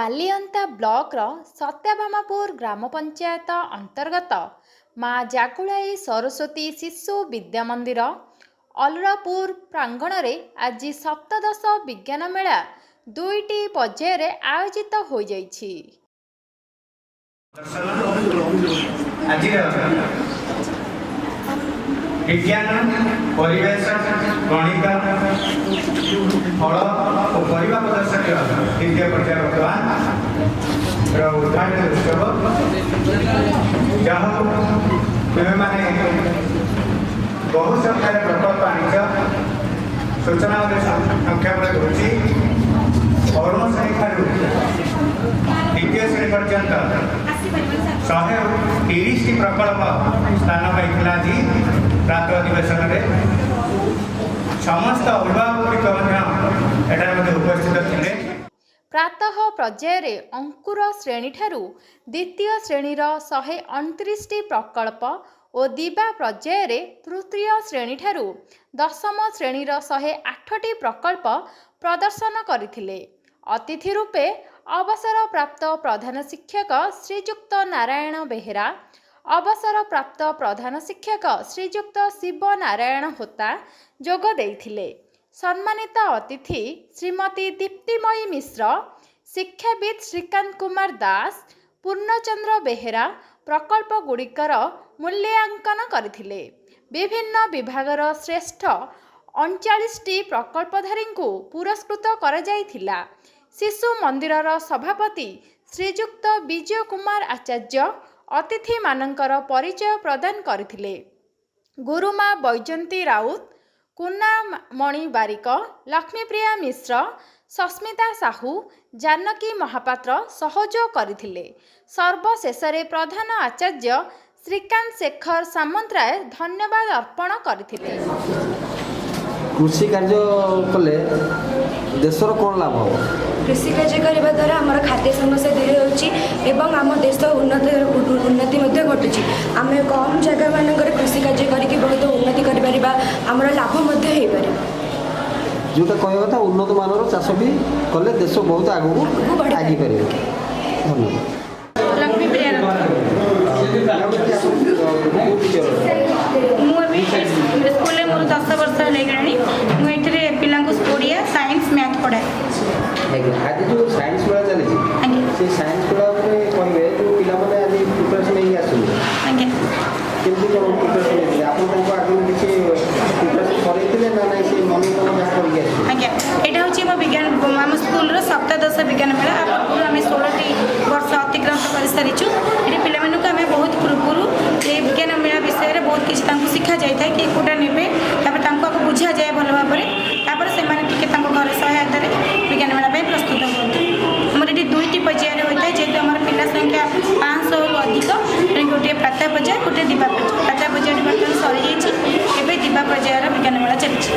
ବାଲିଅନ୍ତା ବ୍ଲକର ସତ୍ୟଭାମାପୁର ଗ୍ରାମ ପଞ୍ଚାୟତ ଅନ୍ତର୍ଗତ ମା ଜାଗୁଳାଇ ସରସ୍ୱତୀ ଶିଶୁ ବିଦ୍ୟା ମନ୍ଦିର, ଅଲରପୁର ପ୍ରାଙ୍ଗଣରେ ଆଜି ସପ୍ତଦଶ ବିଜ୍ଞାନ ମେଳା ଦୁଇଟି ପର୍ଯ୍ୟାୟରେ ଆୟୋଜିତ ହୋଇଯାଇଛି। ଆଜିର ବିଜ୍ଞାନ, ପରିବେଶ, ଗଣିତ, ଫଳ ଓ ପରିବା ପ୍ରଦର୍ଶନୀର ଦ୍ୱିତୀୟ ପର୍ଯ୍ୟାୟ ବର୍ତ୍ତମାନ ର ଉଦ୍ଘାଟନ ଉତ୍ସବ। ଯାହା ହଉ, ତୁମେମାନେ ବହୁ ସଂଖ୍ୟାରେ ପ୍ରକଳ୍ପ ଆଣିଛ। ସୂଚନା ମଧ୍ୟ ସଂକ୍ଷେପରେ ଦେଉଛି। ଅରୁଣ ଶ୍ରେଣୀ ଠାରୁ ଦ୍ୱିତୀୟ ଶ୍ରେଣୀ ପର୍ଯ୍ୟନ୍ତ 130ଟି ପ୍ରକଳ୍ପ ସ୍ଥାନ ପାଇଥିଲା। ଆଜି ପ୍ରାତଃ ଅଧିବେଶନରେ ସମସ୍ତ ଅଭିଭାବକ ଗୁଡ଼ିକ ମଧ୍ୟ ଏଠାରେ ମଧ୍ୟ ଉପସ୍ଥିତ ଥିଲେ। ପ୍ରାତଃ ପର୍ଯ୍ୟାୟରେ ଅଙ୍କୁର ଶ୍ରେଣୀଠାରୁ ଦ୍ୱିତୀୟ ଶ୍ରେଣୀର 129ଟି ପ୍ରକଳ୍ପ ଓ ଦିବା ପର୍ଯ୍ୟାୟରେ ତୃତୀୟ ଶ୍ରେଣୀଠାରୁ ଦଶମ ଶ୍ରେଣୀର 108ଟି ପ୍ରକଳ୍ପ ପ୍ରଦର୍ଶନ କରିଥିଲେ। ଅତିଥି ରୂପେ ଅବସରପ୍ରାପ୍ତ ପ୍ରଧାନ ଶିକ୍ଷକ ଶ୍ରୀଯୁକ୍ତ ନାରାୟଣ ବେହେରା, ଅବସରପ୍ରାପ୍ତ ପ୍ରଧାନ ଶିକ୍ଷକ ଶ୍ରୀଯୁକ୍ତ ଶିବ ନାରାୟଣ ହୋତା ଯୋଗ ଦେଇଥିଲେ। ସମ୍ମାନିତ ଅତିଥି ଶ୍ରୀମତୀ ଦୀପ୍ତିମୟୀ ମିଶ୍ର, ଶିକ୍ଷାବିତ୍ ଶ୍ରୀକାନ୍ତ କୁମାର ଦାସ, ପୂର୍ଣ୍ଣଚନ୍ଦ୍ର ବେହେରା ପ୍ରକଳ୍ପଗୁଡ଼ିକର ମୂଲ୍ୟାଙ୍କନ କରିଥିଲେ। ବିଭିନ୍ନ ବିଭାଗର ଶ୍ରେଷ୍ଠ 39ଟି ପ୍ରକଳ୍ପଧାରୀଙ୍କୁ ପୁରସ୍କୃତ କରାଯାଇଥିଲା। ଶିଶୁ ମନ୍ଦିରର ସଭାପତି ଶ୍ରୀଯୁକ୍ତ ବିଜୟ କୁମାର ଆଚାର୍ଯ୍ୟ ଅତିଥିମାନଙ୍କର ପରିଚୟ ପ୍ରଦାନ କରିଥିଲେ। ଗୁରୁମା ବୈଜନ୍ତୀ ରାଉତ, କୁନାମଣି ବାରିକ, ଲକ୍ଷ୍ମୀପ୍ରିୟା ମିଶ୍ର, ସସ୍ମିତା ସାହୁ, ଜାନକୀ ମହାପାତ୍ର ସହଯୋଗ କରିଥିଲେ। ସର୍ବଶେଷରେ ପ୍ରଧାନ ଆଚାର୍ଯ୍ୟ ଶ୍ରୀକାନ୍ତ ଶେଖର ସାମନ୍ତରାୟ ଧନ୍ୟବାଦ ଅର୍ପଣ କରିଥିଲେ। କୃଷି କାର୍ଯ୍ୟ କଲେ ଦେଶର କ'ଣ ଲାଭ ହେବ? କୃଷି କାର୍ଯ୍ୟ କରିବା ଦ୍ୱାରା ଆମର ଖାଦ୍ୟ ସମସ୍ୟା ଦୂର ହେଉଛି ଏବଂ ଆମ ଦେଶ ଉନ୍ନତି ମଧ୍ୟ ଘଟୁଛି। ଆମେ କମ୍ ଜାଗାମାନଙ୍କରେ କୃଷି କାର୍ଯ୍ୟ କରିକି ବହୁତ ଉନ୍ନତି କରିପାରିବା, ଆମର ଲାଭ ମଧ୍ୟ ହେଇପାରିବ। ଯେଉଁଟା କହିବା କଥା, ଉନ୍ନତ ମାନର ଚାଷ ବି କଲେ ଦେଶ ବହୁତ ଆଗକୁ ଆଗକୁ ବଢ଼ିପାରିବ। ଆଗେଇ ପାରିବ। ଧନ୍ୟବାଦ। ଲକ୍ଷ୍ମୀପ୍ରିୟା ରଥ। କୋଉ ଟିଚର? ମୁଁ ଏବେ ସ୍କୁଲରେ ମୋର 10 ବର୍ଷ ହେଇଗଲାଣି। ମୁଁ ଏଥିରେ ପିଲାଙ୍କୁ ଓଡ଼ିଆ, ସାଇନ୍ସ, ମ୍ୟାଥ୍ ପଢ଼ାଏ। ଆଜ୍ଞା, ଆଜି ଯେଉଁ ସାଇନ୍ସ ମେଳା ଚାଲିଛି, ସେଇ ସାଇନ୍ସ ମେଳା ଉପରେ କହିବେ। ଯେଉଁ ପିଲାମାନେ ଆଜି ପ୍ରିପାରେସନ୍ ହେଇକି ଆସୁଛନ୍ତି, କେମିତି କ'ଣ ପ୍ରିପାରେସନ୍ ହେଇଥିଲେ? ଆପଣ ତାଙ୍କୁ ଆଗରୁ କିଛି ପ୍ରିପାରେସନ୍ କରେଇଥିଲେ ନା ନାଇଁ, ସେ ମନକୁ ମନ ଯାହା କରିକି ଆସିବେ? ଆଜ୍ଞା, ଏଇଟା ହେଉଛି ଆମ ବିଜ୍ଞାନ, ଆମ ସ୍କୁଲର ସପ୍ତଦଶ ବିଜ୍ଞାନ ମେଳା। ଆ ପୂର୍ବରୁ ଆମେ 16ଟି ବର୍ଷ ଅତିକ୍ରାନ୍ତ କରିସାରିଛୁ। ଏଠି ପିଲାମାନଙ୍କୁ ଆମେ ବହୁତ ପୂର୍ବରୁ ଏ ବିଜ୍ଞାନ ମେଳା ବିଷୟରେ ବହୁତ କିଛି ତାଙ୍କୁ ଶିଖାଯାଇଥାଏ କି କେଉଁଟା ନେବେ। ତାପରେ ତାଙ୍କୁ ଆକୁ ବୁଝାଯାଏ ଭଲ ଭାବରେ। ତାପରେ ସେମାନେ ଟିକେ ତାଙ୍କ ଘରେ ସହାୟତାରେ ବିଜ୍ଞାନ ମେଳା ପାଇଁ ପ୍ରସ୍ତୁତ ହୁଅନ୍ତି। ଆମର ଏଠି ଦୁଇଟି ପର୍ଯ୍ୟାୟରେ ହୋଇଥାଏ। ଯେହେତୁ ଆମର ପିଲା ସଂଖ୍ୟା 500ରୁ ଅଧିକ, ତେଣୁ ଗୋଟିଏ ପ୍ରାତଃ ପର୍ଯ୍ୟାୟ, ଗୋଟିଏ ଦିବା ପର୍ଯ୍ୟାୟ। ପ୍ରାତଃ ପର୍ଯ୍ୟାୟଟି ବର୍ତ୍ତମାନ ସରିଯାଇଛି, ଏବେ ଦିବା ପର୍ଯ୍ୟାୟର ବିଜ୍ଞାନ ମେଳା ଚାଲିଛି।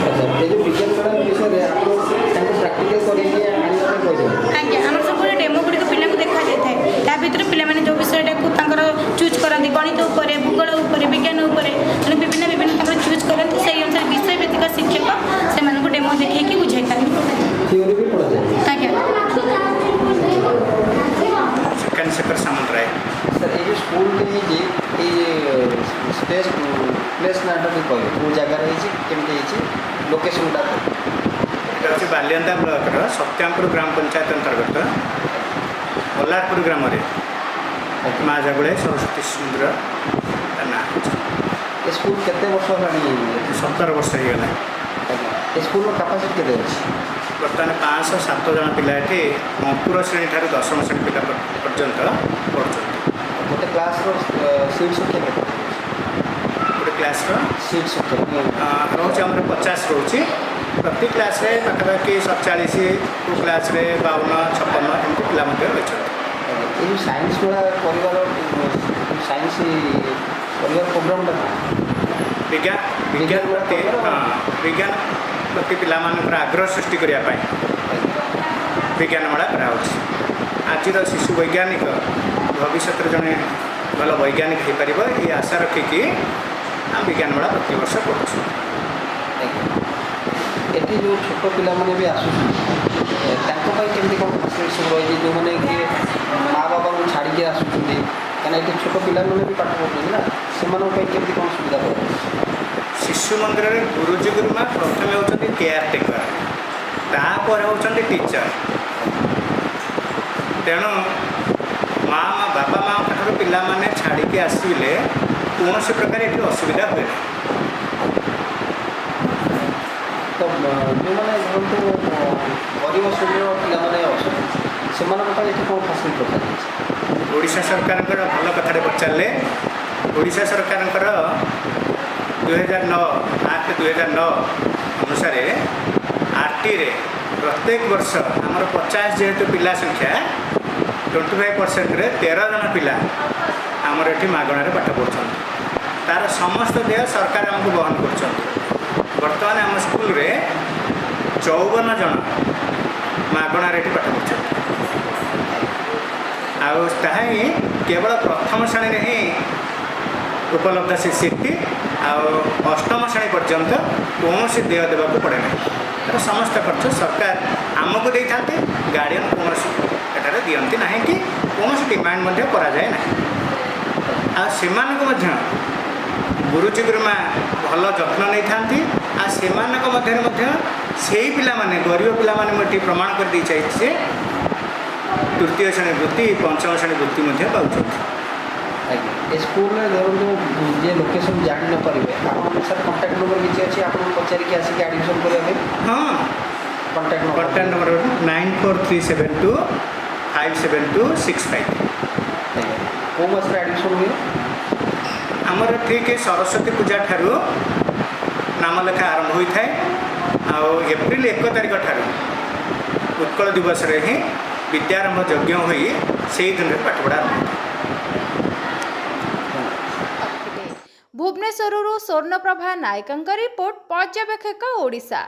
ଆଚ୍ଛା, ଏ ଯେଉଁ ବିଜ୍ଞାନ ମେଳା ବିଷୟରେ ଆପଣ ତାଙ୍କୁ ପ୍ରାକ୍ଟିକାଲ କରିକି ଆଣିବା ପାଇଁ କହିଛନ୍ତି? ଆଜ୍ଞା, ଆମର ସବୁବେଳେ ଡେମୋ ଗୁଡ଼ିକ ପିଲାଙ୍କୁ ଦେଖାଯାଇଥାଏ। ତା ଭିତରୁ ପିଲାମାନେ ଯେଉଁ ବିଷୟଟାକୁ ତାଙ୍କର ଚୁଜ୍ କରନ୍ତି, ଗଣିତ ଉପରେ, ଭୂଗୋଳ ଉପରେ, ବିଜ୍ଞାନ ଉପରେ, ତେଣୁ ବିଭିନ୍ନ ବିଭିନ୍ନ ତାଙ୍କର ଚୁଜ୍ କରନ୍ତି। ସେଇ ଅନୁସାରେ ବିଷୟଭିତ୍ତିକ ଶିକ୍ଷକ ସେମାନଙ୍କୁ ଡେମୋ ଦେଖେଇକି ବୁଝାଇଥାନ୍ତି। ଥିଓରି ବି ପଢ଼ାଯାଏ? ଆଜ୍ଞା। ଶ୍ରୀକାନ୍ତ ଶେଖର ସାମନ୍ତରାୟ। ସାର୍, ଏଇ ଯେଉଁ ସ୍କୁଲଟି ହେଇଛି, ଏଇ ସ୍ପେସ୍ ପ୍ଲେସ୍ ନାଁଟା ଟିକେ କହିବେ? କେଉଁ ଜାଗାରେ ହେଇଛି, କେମିତି ହେଇଛି, ଲୋକେସନଟା କହିବେ। ଏଇଟା ହେଉଛି ବାଲିଅନ୍ତା ବ୍ଲକର ସତ୍ୟାମପୁର ଗ୍ରାମ ପଞ୍ଚାୟତ ଅନ୍ତର୍ଗତ ବଲ୍ଲାରପୁର ଗ୍ରାମରେ ମା ଜାଗୁଳାଇ ସରସ୍ୱତୀ ଶିଶୁ ମନ୍ଦିର ତା ନାଁ ହେଉଛି। ଏ ସ୍କୁଲ କେତେ ବର୍ଷ ହେଲାଣି? 17 ବର୍ଷ ହେଇଗଲା। ଆଜ୍ଞା, ଏ ସ୍କୁଲର କାପାସିଟି କେତେ ଅଛି? ବର୍ତ୍ତମାନ 507 ଜଣ ପିଲା ଏଠି ଅଙ୍କୁର ଶ୍ରେଣୀ ଠାରୁ ଦଶମ ଶ୍ରେଣୀ ପିଲା ପର୍ଯ୍ୟନ୍ତ ପଢ଼ୁଛନ୍ତି। ଗୋଟେ କ୍ଲାସ୍ର ସିଟ୍ ସଂଖ୍ୟା କେତେ? ଗୋଟେ କ୍ଲାସ୍ର ସିଟ୍ ସଂଖ୍ୟା? ରହୁଛି ଆମର 50 ରହୁଛି। ପ୍ରତି କ୍ଲାସ୍ରେ ପାଖାପାଖି 47, କେଉଁ କ୍ଲାସ୍ରେ 52, 56 ଏମିତି ପିଲା ମଧ୍ୟ ରହିଛନ୍ତି। ଆଜ୍ଞା, ଏଇ ଯେଉଁ ସାଇନ୍ସ ମେଳା କରିବାର, ସାଇନ୍ସ କରିବାର ପ୍ରୋଗ୍ରାମଟା କ'ଣ? ବିଜ୍ଞାନ ବିଜ୍ଞାନ ପ୍ରତି, ହଁ, ବିଜ୍ଞାନ ପ୍ରତି ପିଲାମାନଙ୍କର ଆଗ୍ରହ ସୃଷ୍ଟି କରିବା ପାଇଁ ବିଜ୍ଞାନ ମେଳା କରାହେଉଛି। ଆଜିର ଶିଶୁ ବୈଜ୍ଞାନିକ ଭବିଷ୍ୟତରେ ଜଣେ ଭଲ ବୈଜ୍ଞାନିକ ହେଇପାରିବ, ଏ ଆଶା ରଖିକି ଆମେ ବିଜ୍ଞାନ ମେଳା ପ୍ରତିବର୍ଷ କରୁଛୁ। ଆଜ୍ଞା, ଏଠି ଯେଉଁ ଛୋଟ ପିଲାମାନେ ବି ଆସୁଛନ୍ତି ତାଙ୍କ ପାଇଁ କେମିତି କ'ଣ ଫାସିଲିଟି ସବୁ ରହିଛି, ଯେଉଁମାନେ କି ମା ବାବାଙ୍କୁ ଛାଡ଼ିକି ଆସୁଛନ୍ତି, କାହିଁକିନା ଏଠି ଛୋଟ ପିଲାମାନେ ବି ପାଠ ପଢ଼ୁଛନ୍ତି ନା, ସେମାନଙ୍କ ପାଇଁ କେମିତି କ'ଣ ସୁବିଧା କରାଯାଇଛି? ଶିଶୁ ମନ୍ଦିରରେ ଗୁରୁଜୀ ଗୁରୁମା ପ୍ରଥମେ ହେଉଛନ୍ତି କେୟାର ଟେକର, ତାପରେ ହେଉଛନ୍ତି ଟିଚର। ତେଣୁ ମା ମା ବାପା ମାଆଙ୍କ ଠାରୁ ପିଲାମାନେ ଛାଡ଼ିକି ଆସିଲେ କୌଣସି ପ୍ରକାର ଏଠି ଅସୁବିଧା ହୁଏ ନାହିଁ। ତ ଯେଉଁମାନେ ଧରନ୍ତୁ ଗରିବ ଶ୍ରେଣୀର ପିଲାମାନେ ଅଛନ୍ତି, ସେମାନଙ୍କ ପାଇଁ ଏଠି କ'ଣ ଫାସିଲିଟି ରଖାଯାଇଛି? ଓଡ଼ିଶା ସରକାରଙ୍କର, ଭଲ କଥାଟେ ପଚାରିଲେ, ଓଡ଼ିଶା ସରକାରଙ୍କର 2009 ଆକ୍ଟ, 2009 ଅନୁସାରେ ଆର୍ଟିରେ ପ୍ରତ୍ୟେକ ବର୍ଷ ଆମର 50 ଯେହେତୁ ପିଲା ସଂଖ୍ୟା, 25%ରେ 13 ଜଣ ପିଲା ଆମର ଏଠି ମାଗଣାରେ ପାଠ ପଢ଼ୁଛନ୍ତି। ତା'ର ସମସ୍ତ ଦେୟ ସରକାର ଆମକୁ ବହନ କରୁଛନ୍ତି। ବର୍ତ୍ତମାନ ଆମ ସ୍କୁଲରେ 54 ଜଣ ମାଗଣାରେ ଏଠି ପାଠ ପଢ଼ୁଛନ୍ତି। ଆଉ ତାହା ହିଁ କେବଳ ପ୍ରଥମ ଶ୍ରେଣୀରେ ହିଁ ଉପଲବ୍ଧ ସେ ସିଟ୍ଟି। ଆଉ ଅଷ୍ଟମ ଶ୍ରେଣୀ ପର୍ଯ୍ୟନ୍ତ କୌଣସି ଦେୟ ଦେବାକୁ ପଡ଼େ ନାହିଁ। ତା'ର ସମସ୍ତ ଖର୍ଚ୍ଚ ସରକାର ଆମକୁ ଦେଇଥାନ୍ତି। ଗାର୍ଡ଼ିଅନ୍ କୌଣସି ଏଠାରେ ଦିଅନ୍ତି ନାହିଁ କି କୌଣସି ଡିମାଣ୍ଡ ମଧ୍ୟ କରାଯାଏ ନାହିଁ। ଆଉ ସେମାନଙ୍କୁ ମଧ୍ୟ ଗୁରୁଜୀ ଗୁରୁମା ଭଲ ଯତ୍ନ ନେଇଥାନ୍ତି। ଆଉ ସେମାନଙ୍କ ମଧ୍ୟରେ ମଧ୍ୟ ସେଇ ପିଲାମାନେ, ଗରିବ ପିଲାମାନେ, ମୁଁ ଏଠି ପ୍ରମାଣ କରିଦେଇ ଯାଇଛି ଯେ ତୃତୀୟ ଶ୍ରେଣୀ ବୃତ୍ତି, ପଞ୍ଚମ ଶ୍ରେଣୀ ବୃତ୍ତି ମଧ୍ୟ ପାଉଛନ୍ତି। ଆଜ୍ଞା, ଏ ସ୍କୁଲରେ ଧରନ୍ତୁ ଯିଏ ଲୋକେସନ୍ ଜାଣି ନପାରିବେ, ଆପଣଙ୍କ ସାର୍ କଣ୍ଟାକ୍ଟ ନମ୍ବର କିଛି ଅଛି ଆପଣଙ୍କୁ ପଚାରିକି ଆସିକି ଆଡ଼ମିସନ୍ କରିବା ପାଇଁ? ହଁ। Contact number? Contact number 9437257265। ଆଜ୍ଞା, କେଉଁ ମାସରେ ଆଡ଼ମିସନ୍ ହୁଏ? ଆମର ଠିକ୍ ସରସ୍ୱତୀ ପୂଜା ଠାରୁ ନାମ ଲେଖା ଆରମ୍ଭ ହୋଇଥାଏ। ଆଉ ଏପ୍ରିଲ 1 ତାରିଖ ଠାରୁ ଉତ୍କଳ ଦିବସରେ ହିଁ ବିଦ୍ୟାରମ୍ଭ ଯଜ୍ଞ ହୋଇ ସେଇ ଦିନରେ ପାଠପଢ଼ା ଆରମ୍ଭ ହୋଇଥାଏ। ଭୁବନେଶ୍ୱରରୁ ସ୍ୱର୍ଣ୍ଣପ୍ରଭା ନାୟକଙ୍କ ରିପୋର୍ଟ, ପର୍ଯ୍ୟବେକ୍ଷକ ଓଡ଼ିଶା।